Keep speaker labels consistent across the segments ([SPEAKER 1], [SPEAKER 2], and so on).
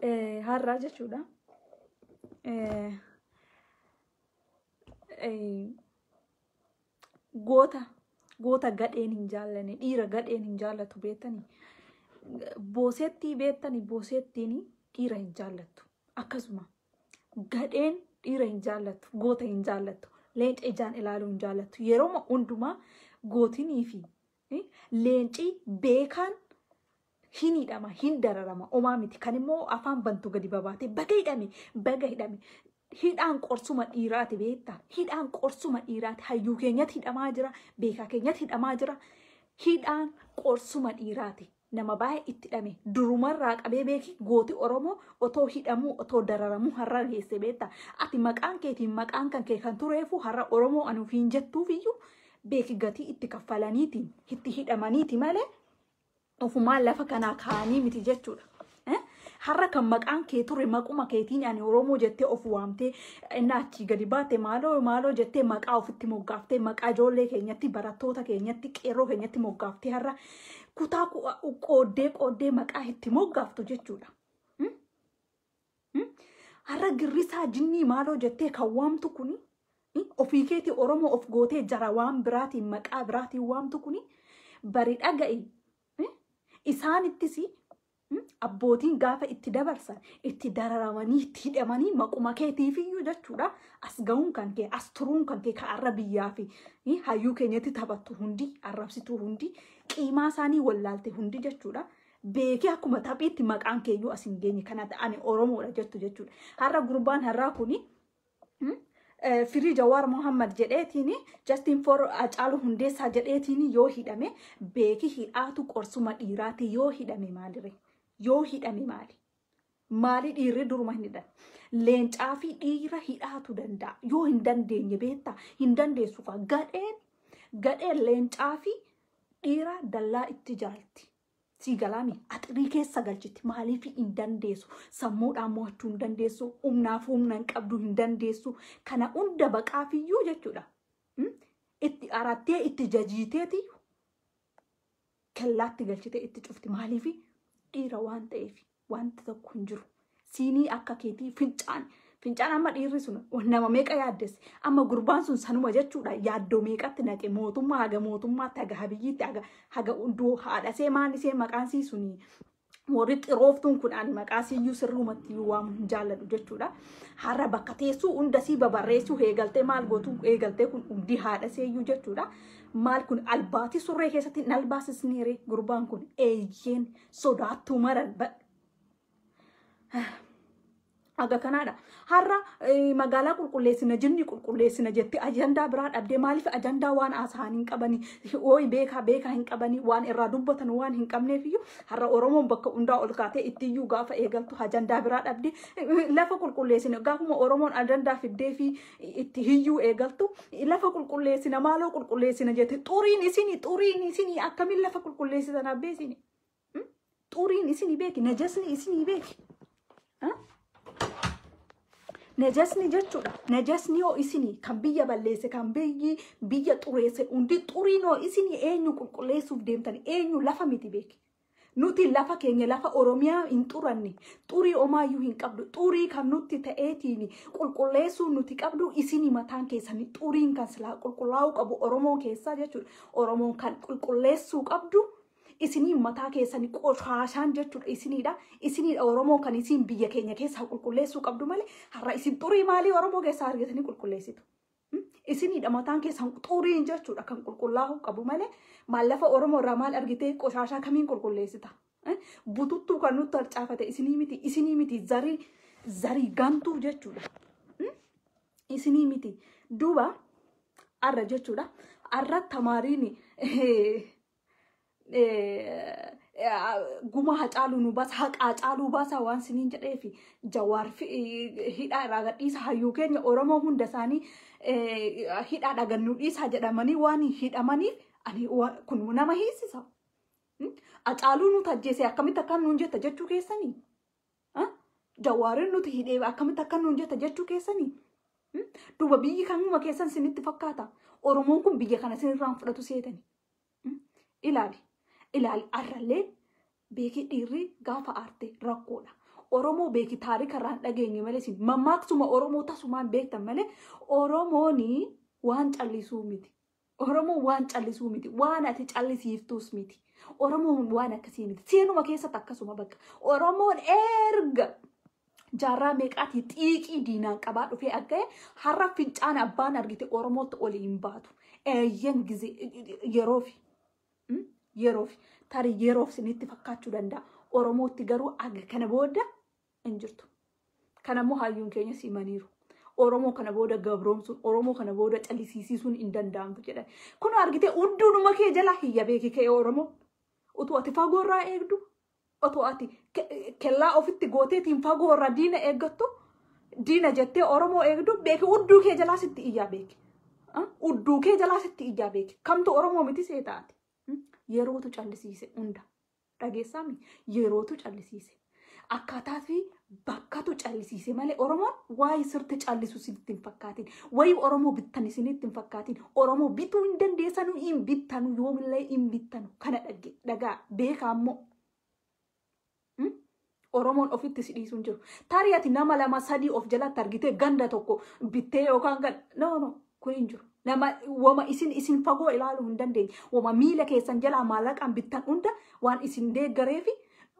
[SPEAKER 1] Har'aa jechuudha. Goota goota gadheen hin jaallanne, dhiira gadheen hin jaallatu beektanii, boosettii beektanii, boosettiin dhiira hin jaallattu. Akkasuma gadheen dhiira hin jaallattu, goota hin jaallattu, leenca ijaan ilaaluu hin jaallattu. Yeroo hundumaa gootinii fi leenci beekaan hin hidhama, hin dararama, omaa miti. Kan immoo afaan bantu gadi babaatee baga hidhame, baga hidhame. Hidhaan qorsuma dhiiraati beektaa? Hidhaan qorsuma dhiiraati. Hayyuu keenyatti hidhamaa jira, beekaa keenyatti hidhamaa jira. Hidhaan qorsuma dhiiraati. Nama baay'ee itti hidhame. Durumarraa qabee beeki gooti Oromoo otoo hidhamuu, otoo dararamuu har'a geesse beektaa? Ati maqaan keetiin maqaan kan kee kan tureefu har'a Oromoo ani ofiin jettuufiyyuu beeki gatii itti kaffalaniitiin itti hidhamaniiti malee ofumaan lafa kanaa kaanii miti jechuudha. Har'a kan maqaan kee ture maquma keetiin ani Oromoo jettee of waamtee inni achii gadi baate maaloo maaloo jettee maqaa ofitti moggaaftee maqaa ijoollee keenyatti, barattoota keenyatti, qeerroo keenyatti moggaaftee har'a kutaa qooddee qooddee maqaa itti moggaaftu jechuudha. Har'a girrisaa jinnii maaloo jettee kan waamtu kuni ofii keetii Oromoo of gootee jara waan biraatiin maqaa biraatiin waamtu kuni bari dhaga'i. Isaanittis abbootiin gaafa itti dabarsan itti dararamanii itti hidhamanii maquma keetiifiyyuu jechuudha. As ga'uun kan kee, as turuun kan kee, kan arra biyyaa fi hayyuu keenyatti taphattu hundi, arrabsituu hundi, qiimaa isaanii wallaalte hundi jechuudha. Beekee akkuma taphiitti maqaan keeyyuu as hin geenye kanatti ani Oromoodha jettu jechuudha. Har'a gurbaan har'aa kuni firii Jawaar Mohammad jedheetiin Justin for Hacaaluu Hundeessaa jedheetiin yoo hidhame beeki hidhaatu qorsuma dhiiraati. Yoo hidhame maalire? Yoo hidhame maali? Maali dhiirri duruma hin hidhan? Leencaa fi dhiira hidhaatu danda'a. Yoo hin dandeenye beektaa? Hin dandeessu kaa. Gadheen gadheen leencaa fi dhiira dallaa itti jaalti. Sii galaami axirii keessa galchiti. Maaliif hin dandeessu? Sammuudhaan mo'achuu hin dandeessu. Humnaaf humna hin qabdu, hin dandeessu. Kana hunda baqaafiyyuu jechuudha. Itti arattee itti jajiiteeti kellaatti galchitee itti cufti. Maaliif dhiira waan ta'eef wanti tokko hin jiru. Siinii akka keetii fincaan fincaan amma dhiirri sun nama meeqa yaaddesse? Amma gurbaan sun sanuma jechuudha. Yaaddoo meeqatti naqe mootummaa, haga mootummaatti, haga habiyyiitti, haga haga hunduu haadhasee maalisee maqaan sii suni warri xirooftuun kun ani maqaa siyyuu sirrumatti waamu hin jaalladhu jechuudha. Har'a bakka teessuu hunda sii babarreessuu eegaltee maal gootu eegaltee kun hundi haadhaseeyyuu jechuudha. Maal kun albaatii surree keessatti hin albaasisneere gurbaan kun eeyyeen sodaattuu maran. Aga kanaadha. Har'a magaalaa qulqulleessina, jinni qulqulleessina jettee ajandaa biraa dhabdee. Maaliif ajandaa waan haasa'an hin qabanii, ooyi beekaa beekaa hin qabanii, waan irraa dubbatan waan hin qabneef iyyuu har'a Oromoon bakka hundaa ol kaatee itti iyyuu gaafa eegaltu ajandaa biraa dhabdee lafa qulqulleessina. Gaafuma Oromoon ajandaa fiddee fi itti hiyyuu eegaltu lafa qulqulleessina, maaloo qulqulleessina jette. Xuriin isinii, xuriin isinii akkamiin lafa qulqulleessitan abbee isinii? Xuriin isinii beeki, najasni isinii beeki. Najasni jechuudha. Najasni yoo isinii kan biyya balleesse, kan biyyi biyya xureesse hundi xuriin yoo isinii eenyu qulqulleessuuf deemtan? Eenyu? Lafa miti beeki. Nuti lafa keenya, lafa Oromiyaa hin xuranne. Xurii omaayyuu hin qabdu. Xurii kan nutti ta'eetiin qulqulleessuu nuti qabdu isinii mataan keessanii xuriin kan silaa qulqullaa'uu qabu Oromoo keessaa jechuudha. Oromoon kan qulqulleessuu qabdu isinii mataa keessanii qoshaashaan jechuudha isiniidha. Isiniidha Oromoo kan isin biyya keenya keessaa qulqulleessuu qabdu malee har'a isin xurii maalii Oromoo keessaa argatanii qulqulleessitu? Isiniidha mataan keessan xuriin jechuudha kan qulqullaa'uu qabu malee maal lafa Oromoo irraa maal argitee qoshaashaa kamiin qulqulleessita? Bututtuu kan nutti harcaafate isinii miti, isinii miti zarii zarii gantuu jechuudha. Isinii miti. Duuba arra jechuudha. Arra tamaariin guma Hacaaluu nu baasa, haqa Hacaaluu baasa waan siniin jedheefi Jawaar hidhaa irraa gadhiisa, hayyuu keenya Oromoo hunda isaanii hidhaa dhagannuu dhiisaa jedhamanii waan hidhamaniif ani kun nama hiisisa. Hacaaluu nuti ajjeese akkamitti akkam nuun jetta jechuu keessanii? Jawaarin nuti hidhee akkamitti akkam nuun jetta jechuu keessanii? Duuba biyyi kanuma keessan sinitti fakkaata. Oromoon kun biyya kana sinirraan fudhatu seetani. Ilaali. Ilaali, arrallee beekii dhiirri gaafa aarte rakkoodha. Oromoo beeki taarika irraan dhageenye malee isin mammaaksuma Oromoo tasumaan beektan malee Oromoon waan callisuu miti. Oromoon waan callisuu miti. Waan ati callisiiftus miti. Oromoon waan akkasii miti. Seenuma keessatti akkasuma bakka. Oromoon erga jaarraa meeqaatii xiiqii diinaan qabaa dhufee akka har'a fincaan abbaan argite Oromootti oli hin baatu. Eeyyan gizee yeroofi. Yeroofi. Tarii yeroof isinitti fakkaachuu danda'a. Oromootti garuu aga kana booda hin jirtu. Kanammoo hayyuun keenya simaniiru. Oromoo kana booda gabroomsuun, Oromoo kana booda callisiisuun hin danda'amtu jedhan. Kun argite hunduunuma kee jalaa hiyya beeki kee Oromoo. Utuu ati fagoorraa eegdu, utuu ati kellaa ofitti gooteetiin fagoorraa diina eeggattu, diina jettee Oromoo eegdu beeki hudduu kee jalaa sitti iyyaa beeki. Hudduu kee jalaa sitti iyyaa beeki. Kamtu Oromoo miti seetaati. Yerootu callisiise hunda. Dhageessaami yerootu callisiise. Akkaataa fi bakkatu callisiise malee Oromoon waa'ee sirti callisu isinitti hin fakkaatin. Wayii Oromoo bittan isinitti hin fakkaatin. Oromoo bituu hin dandeessanu hin bittanu yoomillee hin bittanu. Kana dhagaa beekaa immoo. Oromoon ofitti si dhiisuu hin jiru. Tarii ati nama lama sadii of jalatti argitee ganda tokko bittee yookaan ganda no no kun hin jiru. Nama wama isin fagoo ilaaluu hin dandeenye. Wama miila keessan jalaa maallaqaan bittan hunda waan isin deeggareefi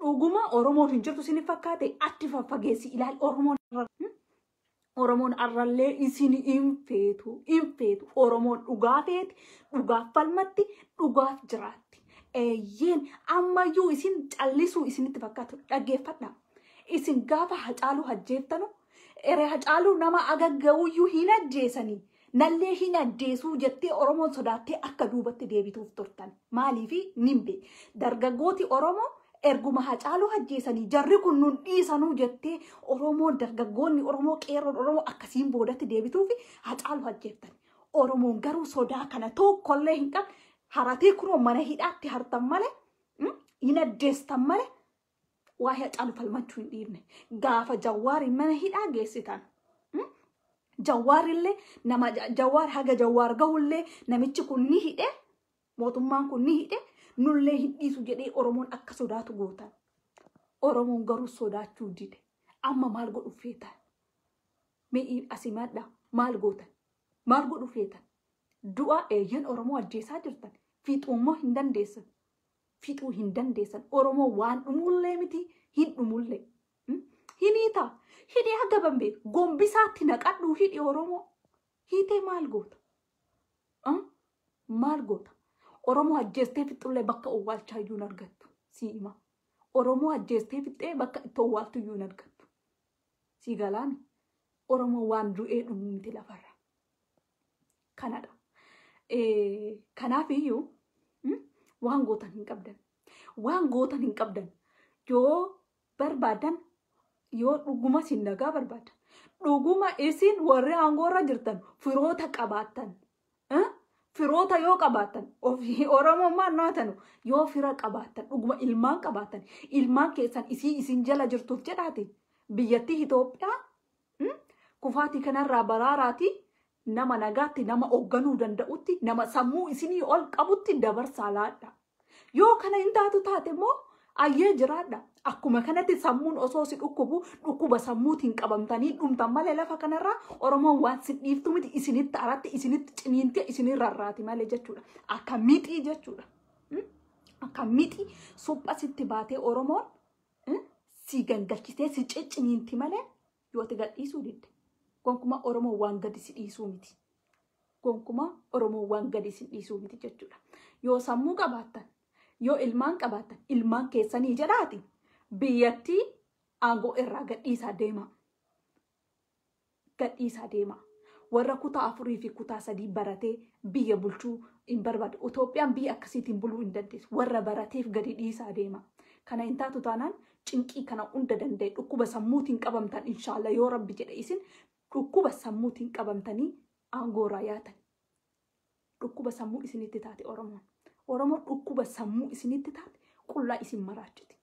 [SPEAKER 1] dhuguma Oromoon hin jirtu isin fakkaate atti faffageessi ilaali Oromoon. Oromoon arrallee isin hin feetu hin feetu. Oromoon dhugaa feeti, dhugaaf falmatti, dhugaaf jiraatti. Eeyyeen ammayyuu isin callisuu isinitti fakkaatu dhaggeeffadha. Isin gaafa Hacaaluu ajjeeftanu eree Hacaaluu nama agagga'uyyuu hin ajjeesanii. Nallee hin ajjeesuu jettee Oromoon sodaattee akka duubatti deebituuf turtan. Maaliifi nimbe dargaggooti Oromoo erguma Hacaaluu ajjeesanii jarri kun nun dhiisanuu jettee Oromoon dargaggoonni Oromoo qeerroon Oromoo akkasiin boodatti deebituufi Hacaaluu ajjeeftan. Oromoon garuu sodaa kana tokkollee hin qabne haratee kunoo mana hidhaatti hartan malee hin ajjeestan malee waa'ee Hacaaluu falmachuu hin dhiifne. Gaafa Jawaari mana hidhaa geessitan. Jawaarillee nama Jawaar haga Jawaar gahullee namichi kun ni hidhe mootummaan kun ni hidhe nullee hin dhiisu jedhee Oromoon akka sodaatu gootan. Oromoon garuu sodaachuu dide. Amma maal godhu feetan? Mee asimadha maal gootan? Maal godhu feetan? Du'a eeyyan Oromoo ajjeesaa jirtan. Fixuummoo hin dandeessan. Fixuu hin dandeessan. Oromoo waan dhumullee miti hin dhumullee. Hiniita. Hidhee haga bambee gombisaatti naqadhuu hidhi Oromoo. Hiitee maal goota? Maal goota? Oromoo ajjeestee fixxullee bakka owwaalchaa iyyuu hin argattu. Sii hima. Oromoo ajjeestee fixxee bakka itti owwaaltu iyyuu hin argattu. Sii galaani. Oromoo waan du'ee dhumuu miti lafarra. Kanadha. Kanaaf iyyuu waan gootan hin qabdan. Waan gootan hin qabdan. Yoo barbaadan yoo dhuguma isin nagaa barbaadan. Dhuguma isin warri aangoorra jirtan firoota qabaattan. Firoota yoo qabaattan ofii Oromummaan naatanu yoo fira qabaattan dhuguma ilmaan qabaattan ilmaan keessan isii isin jala jirtuuf jedhaati biyyattii Itoophiyaa kufaatii kanarraa baraaraati nama nagaatti nama hoogganuu danda'utti nama sammuu isinii ol qabutti dabarsaa laadha. Yoo kana hin taatu taate immoo ayyee jiraadha. Akkuma kanatti sammuun osoo si dhukkubu dhukkuba sammuutiin qabamtanii dhumtan malee lafa kanarraa Oromoon waan si dhiiftu miti isinitti aratti isinitti ciniinte isinirra rarraati malee jechuudha. Akka mixii jechuudha. Akka mixii supha sitti baatee Oromoon si gangalchitee si cicciniinti malee yoo ati gadhiisuu didde. Gonkumaa Oromoon waan gadi si dhiisuu miti. Gonkumaa Oromoon waan gadi si dhiisuu miti jechuudha. Yoo sammuu qabaattan yoo ilmaan qabaattan ilmaan keessanii jedhaati biyyattii aangoo irraa gadhiisaa deema. Gadhiisaa deema. Warra kutaa 4 fi kutaa 3 baratee biyya bulchuu hin barbaadu. Itoophiyaan biyya akkasiitiin buluu hin dandeessu. Warra barateef gadi dhiisaa deema. Kana hin taatu taanaan cinqii kana hunda danda'e dhukkuba sammuutiin qabamtan inshaalla yoo rabbi jedhe isin dhukkuba sammuutiin qabamtanii aangoo irraa yaatan. Dhukkuba sammuu isinitti taate Oromoon. Oromoon dhukkuba sammuu isinitti taate qullaa isin maraachiti.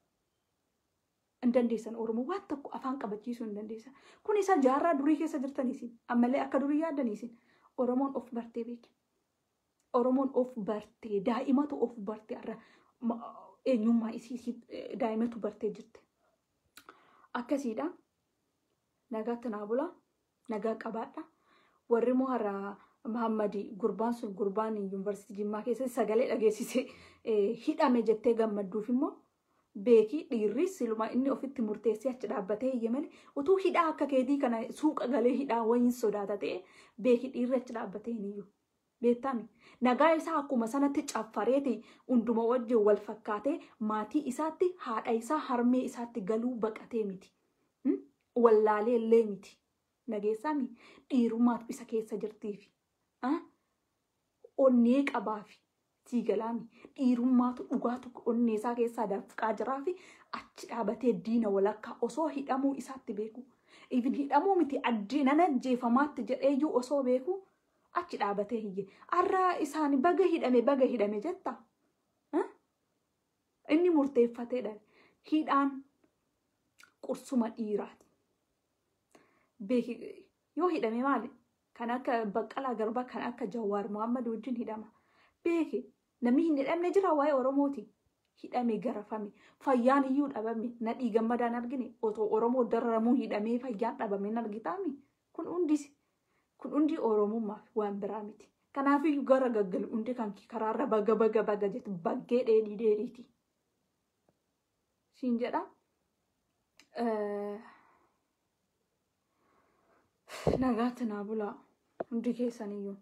[SPEAKER 1] Hin dandeessan Oromoo waan tokko afaan qabachiisuu hin dandeessan. Kun isa jaarraa durii keessa jirtan isin. Ammallee akka durii yaaddan isin. Oromoon of bartee beeki. Oromoon of bartee daa'imatu of bartee har'a eenyummaa isii daa'imatu bartee jirti. Akkasiidha. Nagaatti naa bula. Nagaa qabaadha. Warri immoo har'a Muhammad gurbaan sun, gurbaan yuunivarsiitii Jimmaa keessatti sagalee dhageessise hidhame jettee gammadduuf immoo, beekii, dhiirri siluma inni ofitti murteessee achi dhaabbatee iyye malee, utuu hidhaa akka keetii kana suuqa galee hidhaa wayiin sodaata ta'e, beekii, dhiirri achi dhaabbatee hin iyyu. Beektami, nagaa isaa akkuma sanatti caffareeti hunduma wajjin wal fakkaatee maatii isaatti, haadha isaa, harmee isaatti galuu baqatee miti. Wallaalee illee miti. Nageessaami, dhiirummaatu isa keessa jirtiifi. Onnee qabaafi. Siigalaami, dhiirummaatu dhugaatu onnee isaa keessaa danfiqaa jiraafi achi dhaabatee diina walakkaa osoo hidhamuu isaatti beeku. Even hidhamuu miti, nan ajjeefamaatti jedheeyyuu osoo beeku achi dhaabatee hiyye. Har'a isaan baga hidhame, baga hidhame jetta. Inni murteeffateedha. Hidhaan qursuma dhiiraati. Beeki, yoo hidhame maali? Kan akka Baqqalaa Garbaa, kan akka Jawaar Muhammad wajjin hidhama. Beeki, namni hin hidhamne jira waa'ee Oromooti. Hidhame, garafame, fayyaan iyyuu dhabame. Nadhii Gammadaan argine, otoo Oromoo dararamuu hidhamee fayyaan dhabame hin argitaami. Kun hundi Oromummaaf, waan biraa miti. Kanaafiyyuu gara gaggalu hundi kan karaarra baga baga baga jettu baggee dheedhii dheedhiiti. Siin jedha. Nagaatti naa bulaa hundi keessaniyyuu.